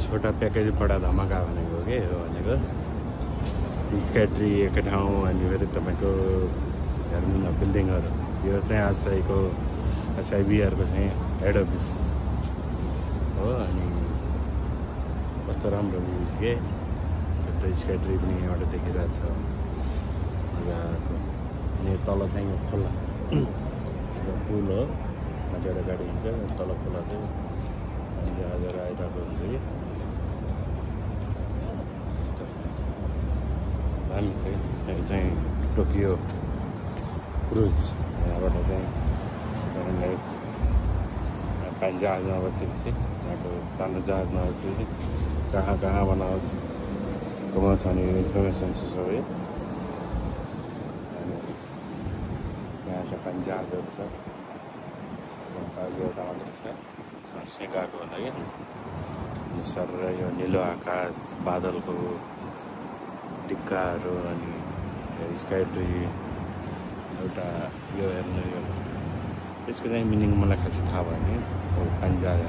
छोटा प्याकेज बडा धमाका भनेको के हो भनेको स्काई ट्री एकै ठाउँ अनि फेरि तपाईँको हेर्नु न बिल्डिङहरू यो चाहिँ एसआइबीआरको चाहिँ हेड अफिस हो अनि कस्तो राम्रो भ्युज के त्यो स्काई ट्री पनि यहाँबाट देखिरहेको छ मजाको अनि तल चाहिँ यो खोला पुल हो माथिबाट गाडी हिँड्छ तल खोला चाहिँ अनि जहाजहरू आइरहेको हुन्छ कि दामी चाहिँ यो चाहिँ टोकियो क्रुज यहाँबाट चाहिँ तपाईँलाई पानी जहाजमा बसेपछि यहाँको सानो जहाजमा बसेपछि कहाँ घुमाउँछ भने इन्फर्मेसन छ सबै अनि त्यहाँ चाहिँ पानी जहाजहरू छ एउटा मात्रै छ चाहिँ गएको होला कि सर यो निलो आकाश बादलको टिक्काहरू अनि स्काई ट्री एउटा यो हेर्नु यो यसको चाहिँ मिनिङ मलाई खासै थाहा भएन पानी जहाज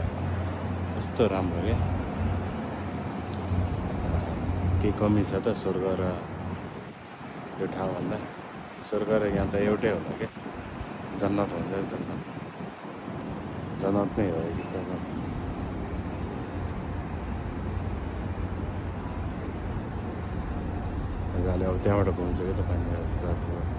कस्तो राम्रो क्या केही कमी छ त स्वर्ग र यो ठाउँभन्दा स्वर्ग र यहाँ त एउटै होला क्या जन्नत भन्छ जन्नत नै हो कि जन्नत मजाले अब त्यहाँबाट घुम्छ क्या त पानी जहाज